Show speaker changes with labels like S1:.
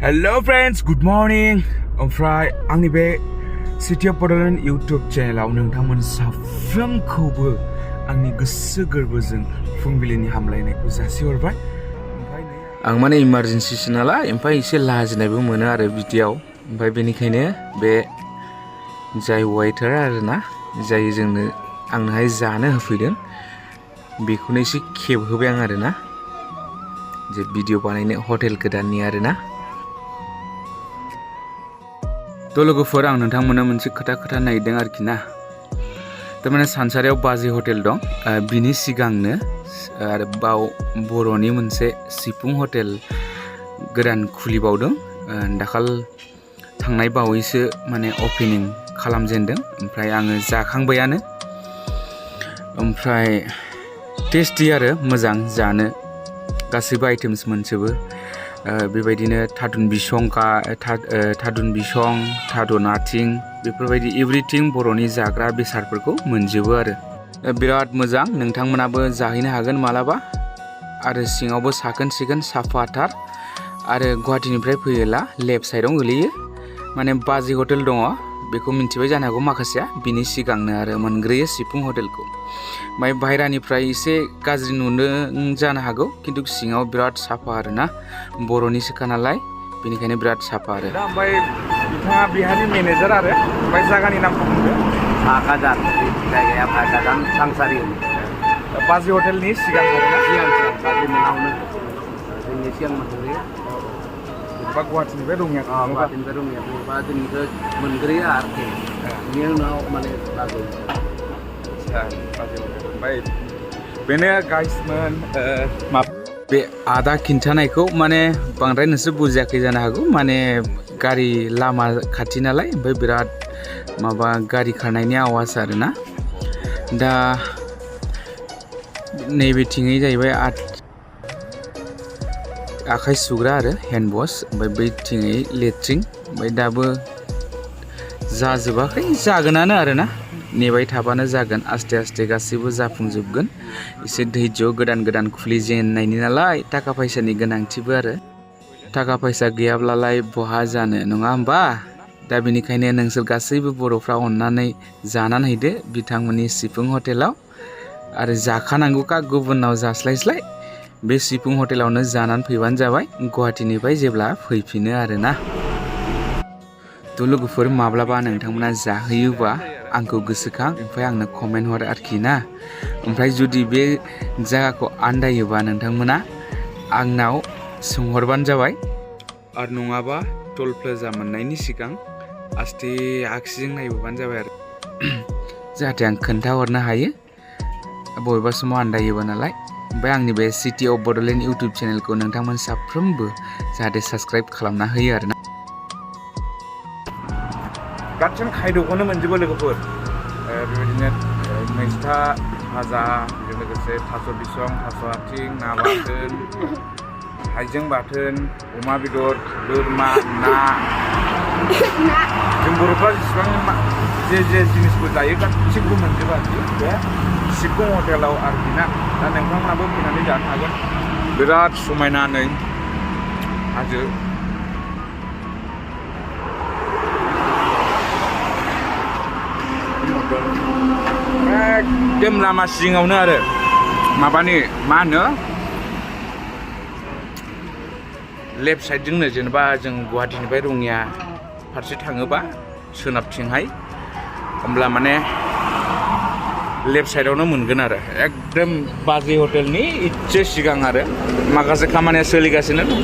S1: Hello friends, good morning. ओमफ्राय आंनि बे सिटी अफ बड'लेण्ड इउटुब चेनेलाव नोंथांमोन साफ्रोमखौबो आंनि गोसो गोरबोजों फुंबिलिनि हामलायनायखौ जासिहरबाय। आं माने इमारजेन्सिसो नालाय ओमफ्राय एसे लाजिनायबो मोनो आरो बिदियाव। ओमफ्राय बेनिखायनो बे जाय वेटार आरोना जाय आंनोहाय जानो होफैदों बेखौनो एसे खेबहोबाय आं आरोना जे भिडिअ बानायनो हटेल गोदाननि आरोना। थ' लोगोफोर आं नोंथांमोननो मोनसे खोथा नागिरदों आरोखि ना। थारमाने सानसारियाव बाजै हटेल दं, बिनि सिगांनो आरोबाव बर'नि मोनसे सिफुं हटेल गोदान खुलिबावदों। दाखाल थांनाय बावैसो माने अपेनिं खालामजेनदों। ओमफ्राय आङो जाखांबायानो। ओमफ्राय टेस्टि आरो मोजां जानो, गासैबो आइटेम्स मोनजोबो। बेबायदिनो थादुन बिसं, थादुन आथिं, बेफोरबायदि एभ्रिथिं बर'नि जाग्रा बेसादफोरखौ मोनजोबो आरो। बिराद मोजां, नोंथांमोनाबो जाहैनो हागोन मालाबा। आरो सिङावबो साखोन सिखोन साफाथार। आरो गुवाहाटीनिफ्राय फैयोला लेफ्ट साइडआव गोलैयो, माने बाजै हटेल दङ, बेखौ मिन्थिबाय जानो हागौ माखासेया। बिनि सिगांनो आरो मोनग्रोयो सिफुं हटेलखौ। ओमफ्राय बाहेरानिफ्राय एसे गाज्रि नुदों जानो हागौ, खिन्थु सिङाव बिराद साफा आरोना, बर'निसोखा नालाय बेनिखायनो बिराद साफा आरो। ओमफ्राय बिथाङा बिहारनि मेनेजार आरो। ओमफ्राय जायगानि नामखौ बुंदो।
S2: भागाजान, जायगाया भागाजान सानसारि।
S1: बाजै हटेलनि सिगां आरोना?
S2: सिगां बाजै मोनावनो जोंनि सिगां मोनग्रोयो।
S1: बा गुवाहाटीनिफ्राय रङिया थाङोबा?
S2: गुवाहाटीनिफ्राय रङिया थाङोबा जोंनिखौ मोनग्रोयो आरोखि। बेनि उनाव माने बाजै।
S1: ओमफ्राय बेनो गाइसमोन बे आदा खिन्थानायखौ माने बांद्राय नोंसोर बुजियाखै जानो हागौ। माने गारि लामा खाथि नालाय, ओमफ्राय बिराद माबा गारि खारनायनि आवाज आरोना। दा नैबेथिङै जाहैबाय आखाइ सुग्रा आरो हेन्ड वाश, ओमफ्राय बैथिङै लेट्रिन। ओमफ्राय दाबो जाजोबाखै, जागोनानो आरोना, नेबाय थाबानो जागोन। आस्ते आस्ते गासैबो जाफुंजोबगोन। एसे धैर्य, गोदान खुलिजेननायनि नालाय थाखा फैसानि गोनांथिबो आरो। थाखा फैसा गैयाब्लालाय बहा जानो, नङा होमबा? दा बेनिखायनो नोंसोर गासैबो बर'फ्रा अननानै जानानै हैदो बिथांमोननि सिफुं हटेलाव। आरो जाखानांगौखा, गुबुनाव जास्लायस्लाय बे सिफुं हटेलावनो जानानै फैबानो जाबाय, गुवाहाटीनिफ्राय जेब्ला फैफिनो आरोना। थ' लोगोफोर माब्लाबा नोंथांमोना जाहैयोबा आंखौ गोसोखां, ओमफ्राय आंनो कमेन्ट हर आरोखि ना। ओमफ्राय जुदि बे जायगाखौ आन्दायोबा नोंथांमोना आंनाव सोंहरबानो जाबाय। आरो नङाबा टल प्लाजा मोननायनि सिगां आस्ते आगसिजों नायबोबानो जाबाय आरो। जाहाथे आं खोन्थाहरनो हायो बबेबा समाव आन्दायोबा नालाय। ओमफ्राय आंनि बे सिटी अफ बड'लेण्ड इउटुब चेनेलखौ नोंथांमोन साफ्रोमबो जाहाथे साबस्क्राइब खालामना होयो आरोना। गासिबो खायद'खौनो मोनजोबो लोगोफोर। बेबायदिनो मैस्था भाजा, बेजों लोगोसे थास' बिसं, थास' आथिं, ना बाथोन, हाइजें बाथोन, अमा बेदर, बोरमा, ना। जों बर'फ्रा जेसेबां जे जिनिसखौ जायो गासिबो मोनजोबो आरोखि बे सिफुं हटेलाव आरोखि ना। दा नोंथांमोनाबो फैनानै जानो हागोन। बिराद समायना नै हाजो। एकदम लामा सिङावनो आरो माबानि मा होनो लेफ्ट साइडजोंनो, जेनेबा जों गुवाहाटीनिफ्राय रङिया फारसे थाङोबा सोनाबथिंहाय, होमब्ला माने लेफ्ट साइडआवनो मोनगोन आरो। एकदम बाजै हटेलनि इसे सिगां आरो। माखासे खामानिया सोलिगासिनो दं।